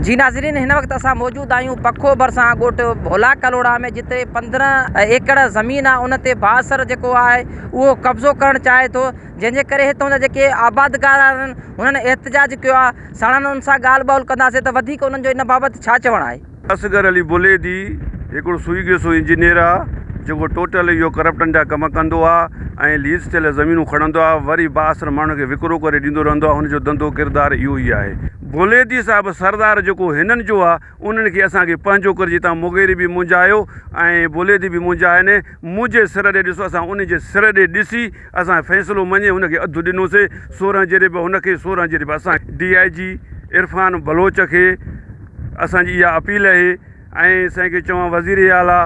جي ناظرين هن وقت اسان موجود آهيون پکو ڀرسان ڳوٺ ڀولا ڪلهوڙا ۾ جتي 15 ايڪڙ زمين آهي ان تي بااثر جيڪو آهي اهو قبضو ڪرڻ چاهي ٿو جنهن جي ڪري هتان جا جيڪي آبادگار آهن انهن احتجاج ڪيو آهي ساڻن ان سان ڳالهه ٻولهه ڪنداسين ته وڌيڪ انهن جو ان بابت ڇا چوڻ آهي. اصغر علي بليدي هڪڙو سوئي گيسو انجنيئر آ جيڪو ٽوٽل اهو ڪرپٽن جا ڪم ڪندو آ ۽ ليز ٿيل زمينون کڻندو آ وري بااثر ماڻهن کي وڪرو ڪري ڏيندو رهندو آ هن جو ڌنڌو ڪردار اهو ئي آهي. بليدي صاحب سردار جيڪو هنن جو آ انهن کي اسان کي پنهنجو ڪري جي تان مغيري به منهنجا آهيو ۽ بليدي به منهنجا آهن منهنجي سر ڏي ڏسو اسان انهن جي سر ڏي ڏسي اسان فيصلو مڃي هن کي اڌ ڏنوسي 16 جريب هن کي 16 جريب اسان کي. ڊي I جي عرفان بلوچ کي اسان جي اها اپيل اهي ۽ سائين کي چوان وزير اعليٰ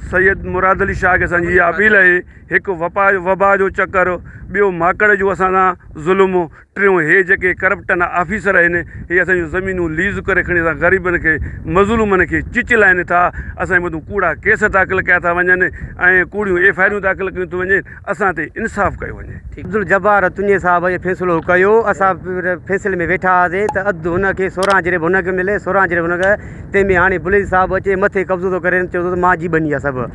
سيد مراد علي شاهه کي اسان جي اها اپيل اهي هڪ وپا وبا جو چڪر ٻيو ماڪڙ جو اسان سان ظلم ٽيون هي جيڪي ڪرپٽن آفيسر آهن هي اسان جون زمينون ليز ڪري کڻي اسان غريبن کي مظلومن کي چچلائن ٿا اسان جي مٿون ڪوڙا ڪيس داخل ڪيا ٿا وڃن ۽ ڪوڙيون ايف I آرون داخل ڪيون ٿيون وڃن اسان تي انصاف ڪيو وڃي. عبدالجبار تنيي صاحب اهو فيصلو ڪيو اسان فيصلي ۾ ويٺا هئاسي ته اڌ هن کي 16 جريب هن کي ملي 16 جريب هن کي تنهن ۾ هاڻي بليدي صاحب اچي مٿي قبضو ٿو ڪري چئي ٿو ته مان جي ٻني آهي سڀ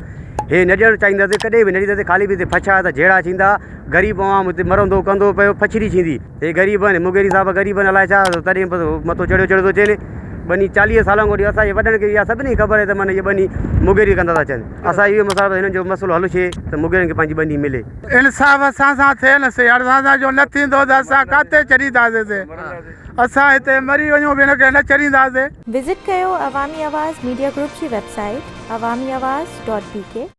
هي نه ڏيڻ چاهينداسي ڪڏهن به نه ڏينداسي خالي به هتي ڦڇا ته جهيڙا ٿيندا غريب عوام هتي مرندو ڪندو پيو ڦڇري ٿيندي. هي غريب آهن مغيري صاحب غريب آهن الائي ڇا تڏهن بس مٿو چڙهيو چڙهيو ٿو اچين ٻني 40 سالن کان وٺي اسان جي وڏن کي اها سڀني کي خبر آهي ته معنيٰ هي ٻني مغيري ڪندا ٿا اچن اسان جو اهو مسئلو هنن جو مسئلو حل ٿئي ته مغيرن کي پنهنجي ٻني ملي. انصاف اسان سان ٿئي نه سي اسان سان جو نه ٿيندو ته اسان ڪاٿي ڇڏينداسين اسان هتي مري وڃون به هن کي نه ڇڏينداسين. وزٽ ڪيو عوامي آواز ميڊيا گروپ جي website Awami Awaz dot B K.